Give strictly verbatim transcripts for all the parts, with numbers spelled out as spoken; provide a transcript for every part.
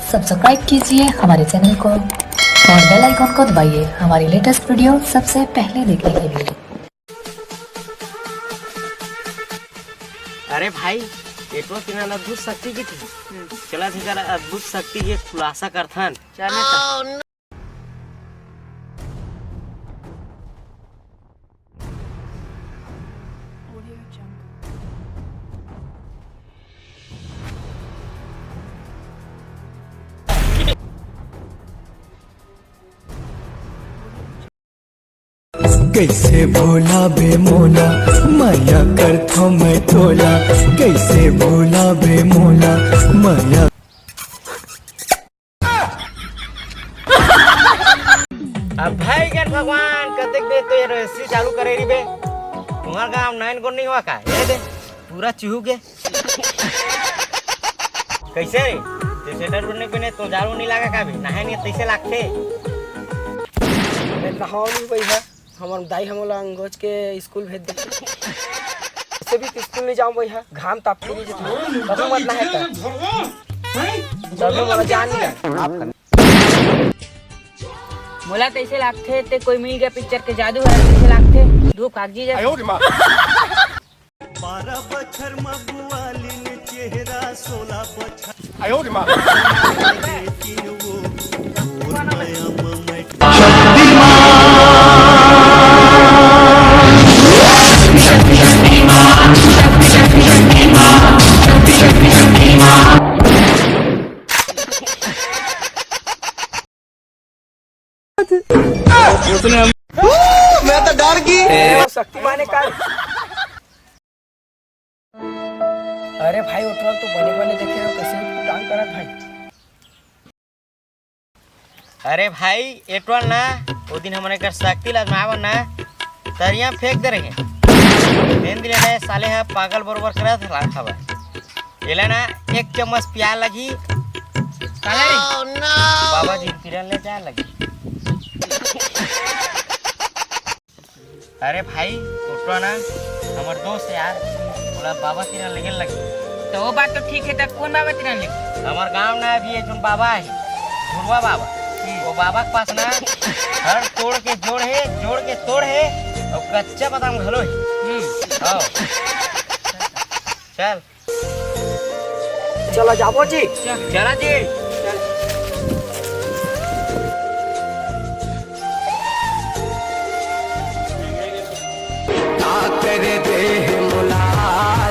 Subscribe कीजिए हमारे channel को और बेल आइकन को दबाइए हमारी लेटेस्ट वीडियो सबसे पहले देखने के लिए। अरे भाई, ये तो तेना अद्भुत शक्ति की थी। चला, तेकर अद्भुत शक्ति के खुलासा करथन। चल ना। कैसे भुलाबे मोला, मया करथो मैं तोला। कैसे भुलाबे मोला, मया। अब भाई गन भगवान, कतेक देर तो ये रस्सी चालू करे रहिबे। तुम्हार गांव नैन को नहीं हुआ का? ये दे, पूरा चिहू के। कैसे रे? ते स्वेटर नहीं पहने तो जाड़ू नहीं लगा का भी? नहाए नहीं तैसे लागथे। मैं नहाओ नहीं भैया, हमार दाई हमला अंगोज के स्कूल भेज दे। ऐसे भी स्कूल नहीं जाऊँ भैया, घाम तापती नहीं जितना। कभी मत नहाए कर। जब मैं बोला जान नहीं। मोला तैसे लागथे, ते कोई मिल गया पिक्चर के जादू है, तैसे लागथे। धूप कागजी जैसे। बारह बछर म बुआलिन चेहरा, सोलह बछर। आयो रे माँ। मैं तो डर गई। शक्तिमान है का? अरे भाई, ओटवाल तो बने बने देखे रहो, कैसे कुटान करत भाई। अरे भाई, एटवाल ना, वो दिन हमन एकर शक्ति ला आजमाए बर ना, तरिया में फेंक दे रहे। दिन दिले ना, साले हा पागल बरोबर करत हला हवा। एला ना, एक चम्मच पिया लगी। काला रे? बाबा जी, किरण ले जाए लगी। अरे भाई, ओटवा ना, हमर दोस्त यार, ओला बाबा तीरा लेगे लगी। तो वो बात तो ठीक है, तब कौन बाबा तीरा लेगे? हमर गांव ना अभी एक झन बाबा है, भुरवा बाबा। हम्म। वो बाबा के पास ना हर तोड़ के जोड़ है, जोड़ के तोड़ है, और कच्चा बादाम घलो है। हम्म। हाँ। चल। चला जाबो जी। चला जी। का कर दे हे मोला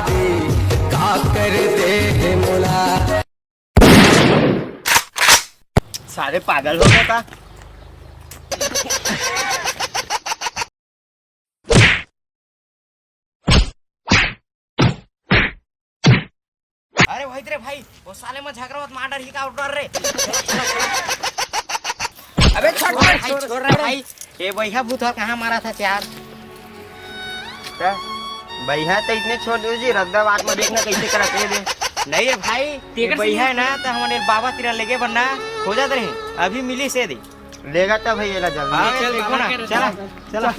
रे, का कर दे हे मोला। सारे पागल हो गए का? अरे वही रे भाई, वो साले में झगड़ा मत मार डर ही का उठ डर रे। चलो, चलो, चलो। अबे छोड़, अरे भाई, छोड़, छोड़ रे भाई। ये बैहा भूत और कहाँ मारा था यार? क्या? बैहा तो इतने छोड़ दो जी, रद्दा बात में देखना कैसे करत है दे। नहीं रे भाई, ये बैहा है ना तो हमारे बाबा तीरा लेगे बनना खोजत रहे, अभी मिली से दे। लेगा तो भैया ला जल्दी। हाँ, चल, देखो ना, चला, चला।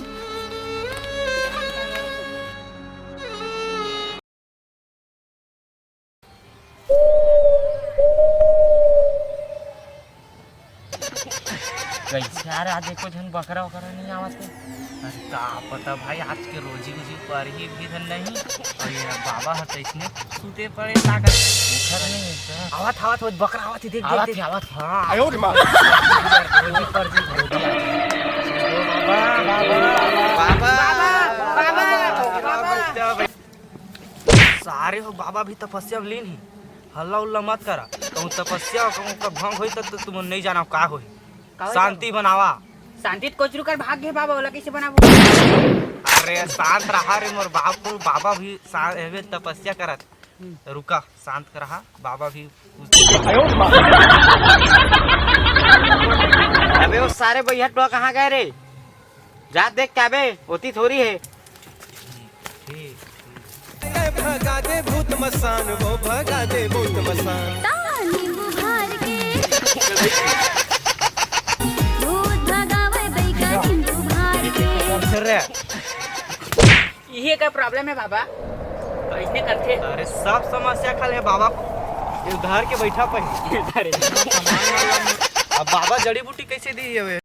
कैसे यार, आज एको झन बकरा वकरा नहीं आवत है। अरे का पता भाई, आज के रोजी उजी पर ही भी धन नहीं। और ये बाबा हर तो इसने सूते पड़े ताकत उठत नहीं है। आवत, आवत, आवत, बकरा आवत है, देख, देख, आवत देख। है, आवत है। हाँ। आयो रे माँ। रोजी पर जी, रोजी आज। बाबा, बाबा, बाबा, बाबा, बाबा, बाबा। सारे हो बाबा भी तपस्या में लीन ही। हल्ला उल्ला मत करा। कहूँ तपस्या, कहूँ का भंग होई तब तो तुम नहीं जाना का होई। का होई शांति बाबा? बनावा। शांति तो कोचरू कर भाग गए बाबा, ओला कैसे बनाबो? अरे शांत रहा रे मोर बाबू, बाबा भी शा-, एवे तपस्या करत। हम्म। रुका, शांत रहा, बाबा भी कुछ अबे वो सारे बैहा टोला कहाँ गए रे? जा देख के आबे, ओती थोड़ी है। भगा दे भूत मसान, वो भगा दे भूत मसान। ताली बुहार के। भूत भगावे बइका नींबू भार के। कर रहे हैं। इहे का प्रॉब्लम है बाबा, तो इसने करथे। अरे सब समस्या खल है बाबा को। उधार के बैठा पही। अब बाबा जड़ी बूटी कैसे दी हवे?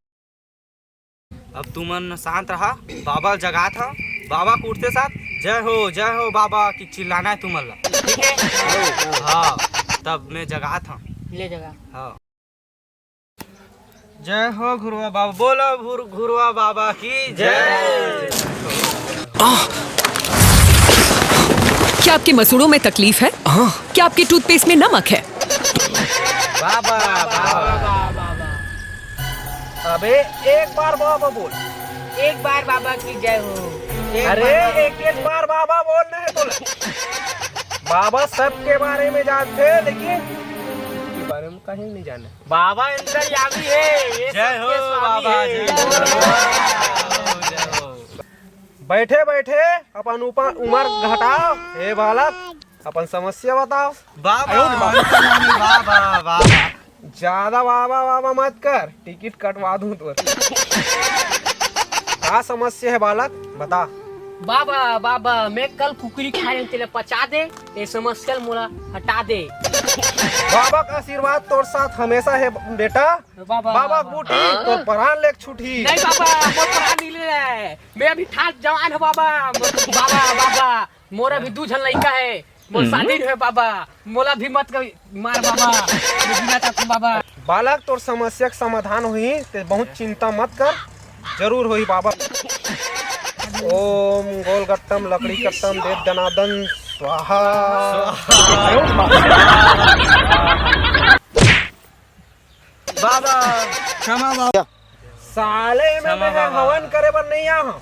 अब तुमन शांत रहा, बाबा ल जगात हव। बाबा के उठते साथ "जय हो, जय हो बाबा" कि चिल्लाना है तुमन ला, ठीक है? हाँ, तब मैं जगात हव। ले जगा। हाँ। जय हो घुरवा बाबा, बोलो भुर-, घुरवा बाबा की जय। क्या आपके मसूड़ों में तकलीफ है? हाँ। क्या आपके टूथपेस्ट में नमक है? बाबा, बाबा। अबे एक बार बाबा बोल। एक बार बाबा की जय हो। अरे एक एक बार बाबा बोल रहे तो। बाबा सबके बारे में जानते हैं, लेकिन के बारे में कहीं नहीं जाने। बाबा अंतर्यामी है, ये जय हो सबके स्वामी बाबा, है। जय हो। जय हो, जय हो। बैठे बैठे अपन ऊपर उम्र घटाओ। हे बालक, अपन समस्या बताओ। बाबा, बाबा, बाबा। ज्यादा बाबा बाबा मत कर, टिकट कटवा दूं तोर। का समस्या है बालक, बता। बाबा, बाबा, मैं कल कुकरी खाए हूँ, तेला पचा दे, ये समस्या मोला हटा दे। बाबा का आशीर्वाद तोर साथ हमेशा है बेटा। बाबा, बाबा बूटी तोर प्राण लेक छूटी। नहीं बाबा, मोर प्राण नहीं ले रहा है। मैं अभी ठाट जवान हूँ बाबा। मोर, बाबा, बाबा, मोर अभी दू झन लइका है। मोर शादी नहीं है बाबा, मोला भी मत कर, मार बाबा, मैं जीना चाहता हूँ बाबा। बालक तोर समस्या के समाधान होही, ते बहुत चिंता मत कर, जरूर होही बाबा। ओम गोल गट्टम लकड़ी कट्टम देव दनादन स्वाहा। बाबा, क्षमा बाबा। साले में क्षमा मैं बाबा। हवन करे बर नहीं आ हूँ।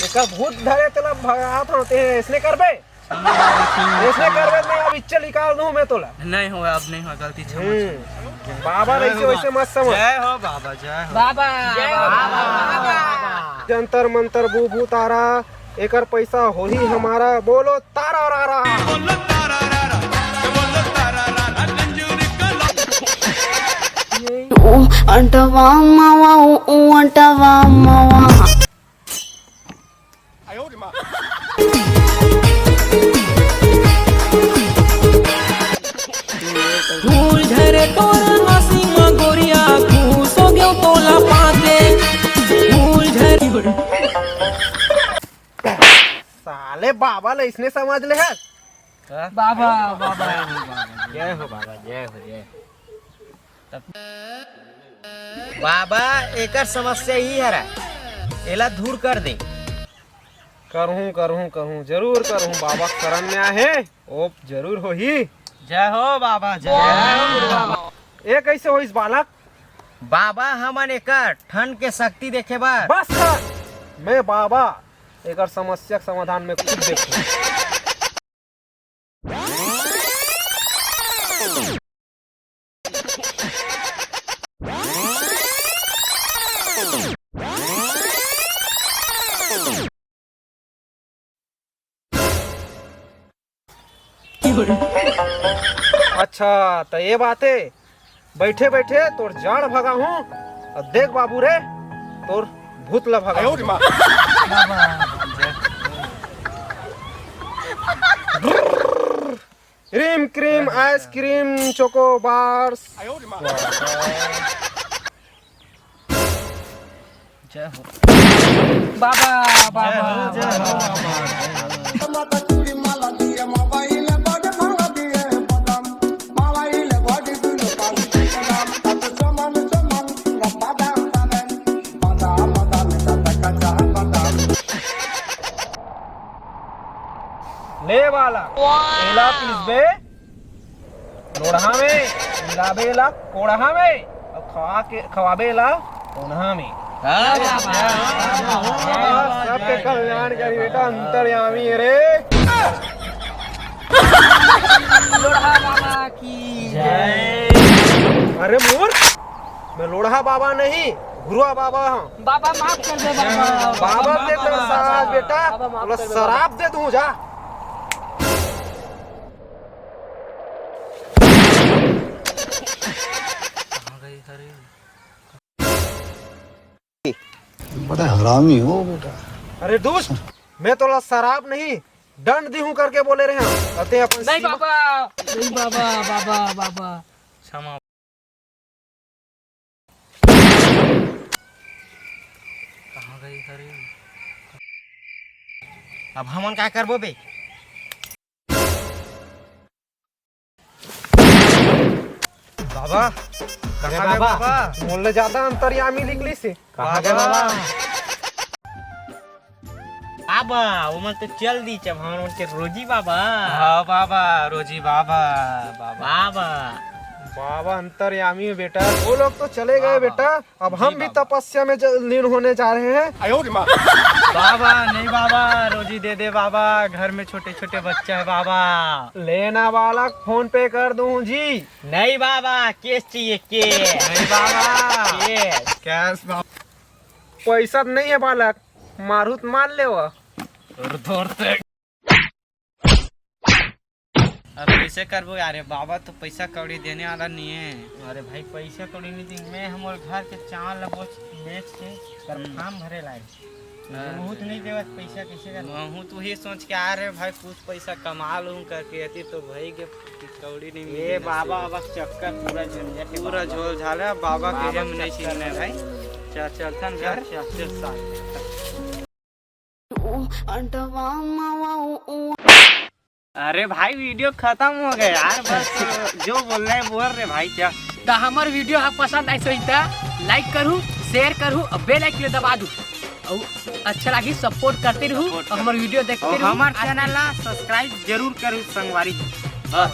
एकर भूत धरे तेला भगात हूँ, ते इसने करबे? इसने करबे मैं अब इच्चे निकाल दूँ मैं तोला। नहीं हो, अब नहीं हो, गलती क्षमा। हम्म। बाबा जय वैसे हो वैसे बाबा। मत समझ। जय हो बाबा, जय हो। बाबा, जय हो बाबा। जंतर मंतर बू बू तारा, एकर पैसा होही हमारा, बोलो तारा रा रा। अंटवा मावा, ऊ अंटवा मावा। फूल झरे तोरा आसी म गोरिया, खुश हो गयो तोला पाके। फूल झरे। साले बाबा ले इसने समझ ले है। बाबा, बाबा। जय हो बाबा, जय हो, जय। बाबा, एकर समस्या ही हरा, एला दूर कर दे। करहूं, करहूं, करहूं, जरूर करहूं। बाबा शरण में आहे, ओप जरूर होही। जय हो बाबा, जय हो बाबा। ए कैसे होइस बालक? बाबा हमन एकर ठंड के शक्ति देखे बर। बस कर, मैं बाबा एकर समस्या के समाधान में खुद देखूं। अच्छा, त ये बात है, बैठे बैठे तोर जाड़ भगा हूँ। और देख बाबू रे, तोर भूत ला भगा हूँ। Cream cream ice cream choco bars. जय हो बाबा, बाबा। ले बालक, एला पीसबे लोढ़ा में, मिलाबे ला कोढ़ा में, अउ खवा के, खवाबे ला कोन्हा में। सबके कल्याण करी बेटा, अंतर्यामी रे। लोढ़ा बाबा की जय। अरे मूर्ख, मैं लोढ़ा बाबा नहीं, घुरुआ बाबा हूँ। बाबा माफ कर दे बाबा। बाबा दे तेरा सारा बेटा, बाबा माफ बोला कर दे। शराब दे दूँ जा। बड़ा हरामी हो बेटा। अरे दोस्त, मैं तोला शराब नहीं, दंड दिहूं करके बोले रहे हंव। अते अपन नहीं सीमा बाबा, नहीं बाबा, बाबा, बाबा, क्षमा। कहाँ गई हरे? अब हमन का करबो बे? बाबा, अरे कहाँ गए बाबा? बाबा? मोर ले ज्यादा अंतर्यामी निकलिस हे। कहाँ गए बाबा? बाबा, ओमन तो चल दिस, अब हमन के रोजी बाबा। हाँ बाबा, रोजी बाबा, बाबा। बाबा। बाबा अंतर्यामी हे बेटा, वो लोग तो चले गए बाबा। बेटा, अब जी हम भी बाबा। तपस्या में ज-, लीन होने जा रहे हैं। बाबा, नहीं बाबा, रोजी दे दे बाबा, घर में छोटे छोटे बच्चा है बाबा। लेना बालक, PhonePe कर दूं जी। नहीं बाबा, cash चाहिए, cash। नहीं बाबा। Cash। Cash बाबा। पैसा तो नहीं है बालक, मारू तो मार लेवा। अब कैसे करबो यार, बाबा तो पैसा कौड़ी देने वाला नहीं है। अरे भाई, पैसा कौड़ी नहीं दी, मैं हमर घर के चावल ला बोच-, बेच के कर हम्म। Form भरे लाए। अरे। महूँ तो नहीं देवत पैसा, कैसे कर? महूँ तो ही सोच के आ रहे भाई, कुछ पैसा कमा लूँ करके, अति तो भाई के कौड़ी नहीं ए मिली बाबा, नसीब। अब चक्कर पूरा झंझट है पूरा बाबा। झोल झाला, बाबा के बाबा हम नहीं चक्कर छीनने है। भाई। चल, चलथन चल, घर। चल, चल, साथ। अरे भाई, video खत्म हो गया यार, बस जो बोलना है बोल रे भाई। क्या तो हमर video ह पसंद आइस होही त like करू, share करू और bell icon दबा दू। और अच्छा लगी, support करते रहू support और हमर video देखते और रहू। हमर channel ला subscribe जरूर करू संगवारी। बस।